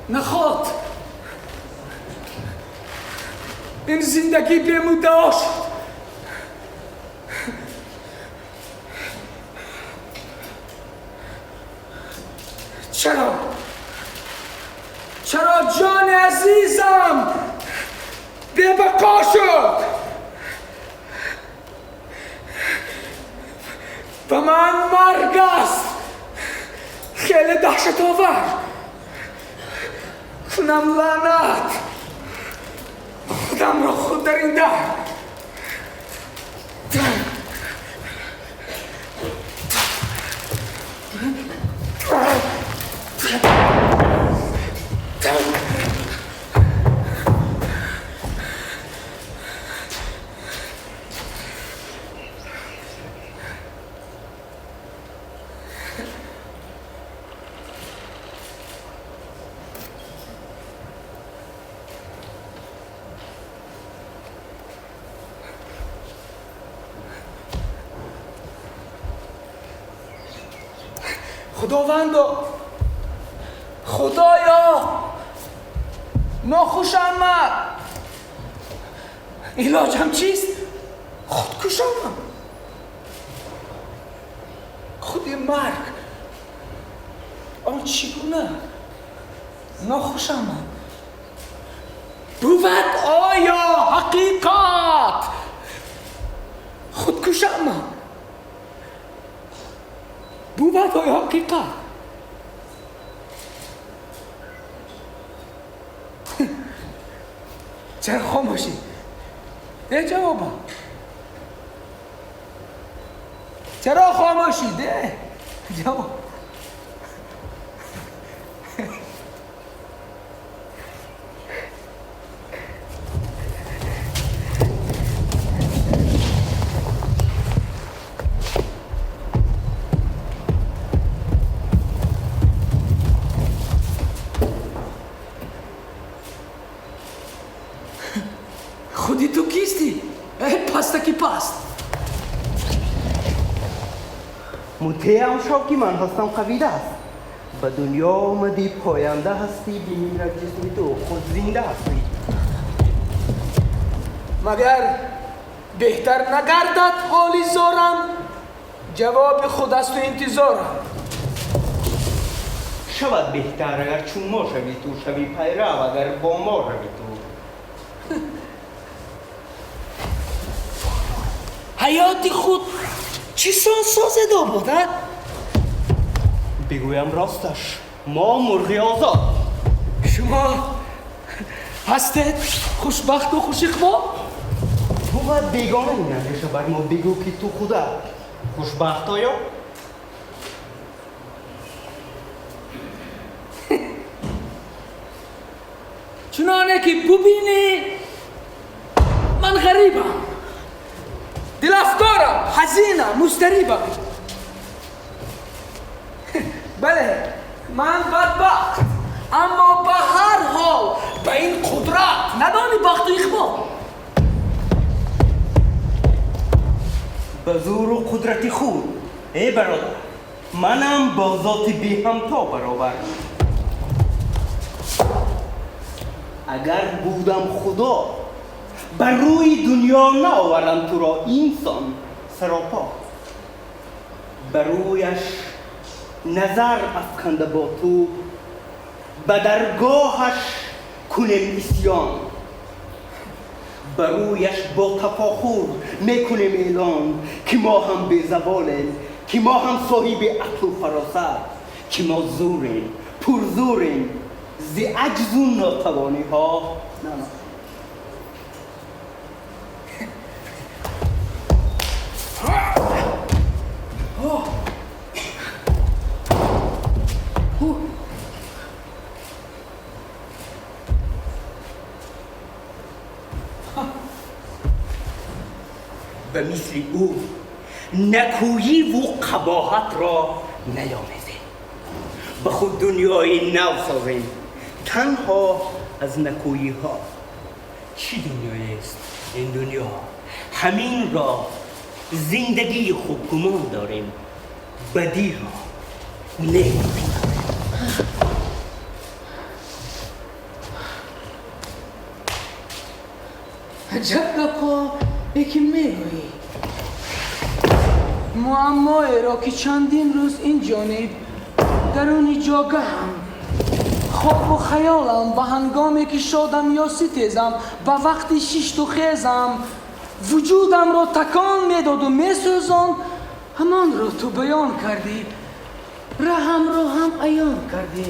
نخواد این زندگی بمدعا شد. چرا؟ چرا جان عزیزم به بقا شد و من مرگ است خیلی دهشت آور. کنم لعنت خودم را خود در این در. خداوندا، خدایا، ناخوش آمد. علاجم چیست؟ خودکش آمد. خود مرگ آن چگونه ناخوش آمد؟ بود آیا حقیقت خودکش آمد؟ بود آیا حقیقت؟ چرا خاموشی؟ ده جوابا. چرا خاموشی؟ ده جواب. خودی تو کیستی؟ ای پستکی پست. مطیعم شو که من هستم قویده است. به دنیا آمدی پاینده هستی، بمیرد جسم تو خود زنده هستی. مگر بهتر نگردد حالی زارم؟ جواب خود است و انتظارم. شود بهتر اگر چون ما شوی تو، شوی پیرو اگر با ما روی تو. حیات خود چی سان سازده بود؟ بگویم راستش ما مرغ آزاد. شما هستید خوشبخت و خوش اقبال؟ بود بیگانه این اندیشه بر ما بگو که تو خدا خوشبخت آیا؟ چنانه که ببینی من غریبم، دل افکارم حزینم مضطربم. بله من بدبخت، اما به هر حال به این قدرت ندانی بخت و اقبال. به زور و قدرت خود ای برادر، منم با ذات بی همتا برابر. اگر بودم خدا بر روی دنیا نآورم تو را اینسان سراپا. بر رویش نظر افکنده با تو، به درگاهش کنیم عصیان. بر رویش با تفاخر میکنیم اعلان که ما هم بی زوالیم، که ما هم صاحب عقل و فراست، که ما زوریم پرزوریم ز عجز و ناتوانی ها. نه نه. به مثل او نکویی و قباحت را نیامیزیم، به خود دنیای نو سازیم تنها از نکویی ها. چی دنیایی است این دنیا؟ همین را زندگی خوب گمان داریم، بدی را نمی‌بینیم. Аҷаб гапҳо ки мегӯӣ. Муаммоеро ки чандин рӯз ин ҷониб даруни ҷогаҳам, хобу хаёлам, ба ҳангоме ки шодам ё ситезам, ба вақти шишту хезам, вуҷудамро такон медоду месӯзонд, ҳамонро ту баён кардӣ, раҳамро ҳам аён кардӣ.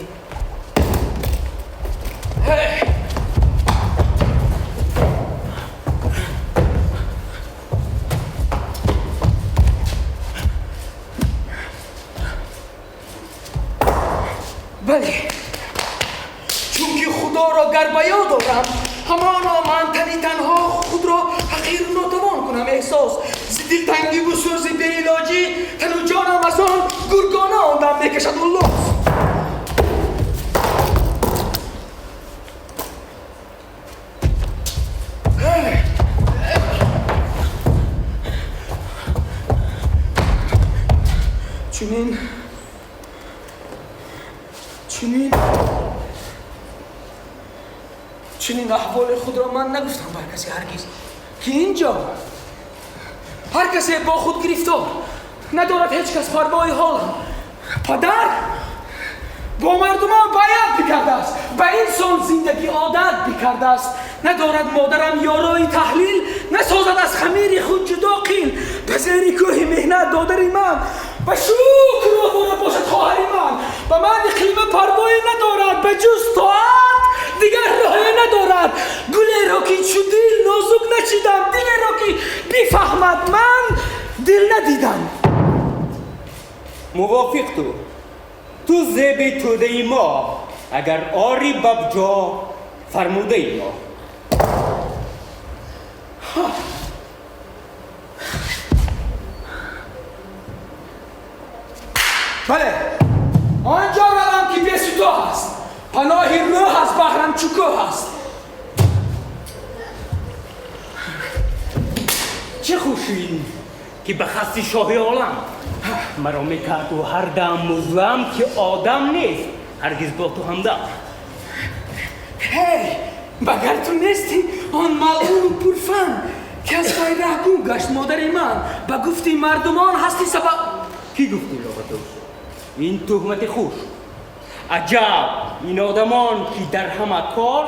Бале, чунки худоро гар ба ёд дорам, ҳамоно ман тани танҳо худро ҳақиру нотавон кунам эҳсос. Зи дилтангиву сӯзи беилоҷӣ тану ҷонам аз он гургона он дам мекашад уллос. Чунин чунин чунин аҳволи худро ман нагуфтам бар касе ҳаргиз, ки инҷо ҳар касе бо худ гирифтор надорад ҳеҷ кас парвои ҳолам. Падар бо мардумон байъат бикардааст, ба инсон зиндагӣ одат бикардааст. Надорад модарам ёрои таҳлил, насозад аз хамири худ ҷудо қил. Ба зери кӯҳи меҳнат додари ман, ба шукр овора бошад хоҳари ман. Ба ман иқлима парвое надорад, ба ҷуз тоат дигар роҳе надорад. Гулеро ки чу дил нозук начидам, дилеро ки бифаҳмад ман дил надидам. Мувофиқ ту, ту зеби тӯдаи мо, агар ори бабҷо фармудаи мо. Бале, онҷо равам ки бесуто ҳаст, паноҳи рӯҳ аз баҳрам чу кӯҳ ҳаст. Чӣ хушӣ ки ба хасти шоҳи олам маро мекард ӯ ҳар дам музлам, ки одам нест ҳаргиз бо ту ҳамдам. Ҳей, магар ту нестӣ он малъуну пурфан, ки аз вай раҳ гум гашт модари ман? Ба гуфти мардумон ҳасти сабаб. Кӣ гуфт инро ба ту? Ин туҳмати хуш. Аҷаб ин одамон ки дар ҳама кор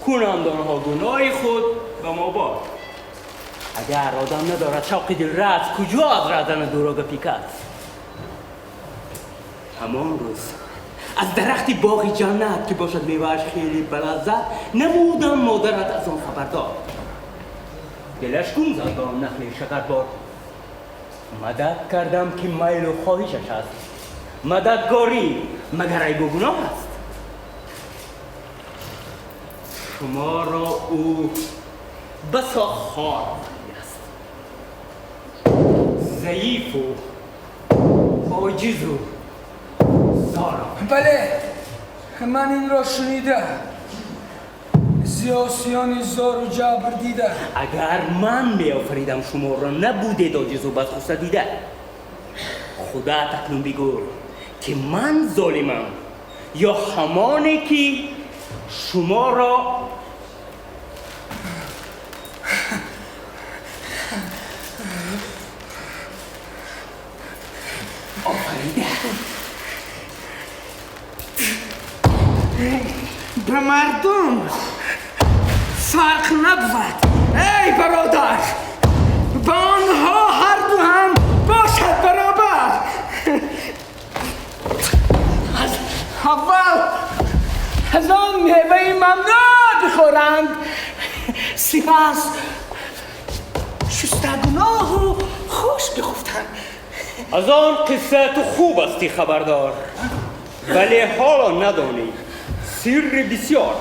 кунанд онҳо гуноҳи худ ба мо бор. Агар одам надорад шавқи дилраз, куҷо аз разана дуро гапи кас? Ҳамон рӯз аз дарахти боғи ҷаннат, ки бошад мевааш хеле балаззат, намудам модарат аз он хабардор. Дилаш гум зад ба он нахли шакарбор. Мадад кардам ки майлу хоҳишаш аст, мададгорӣ магар айбу гуноҳ аст? Шуморо ӯ басо хор аст, заифу оҷизу зорам. Бале, ман инро шунида, зиёсиёни зору ҷабр дида. Агар ман меофаридам шуморо, набудед оҷизу бадхуса дида. Худат акнун бигӯ ки ман золимам ё ҳамоне ки шуморо офарида. Ба мардум фарқ набуд, эй бародар, ба онҳо ҳарду ҳам бошад баробар. Аз аввал аз он меваи мамнӯъ бихӯранд, сипас шустагуноҳу хуш бихуфтанд. Аз он қисса ту хуб ҳастӣ хабардор, вале ҳоло надонӣ сирри бисёр.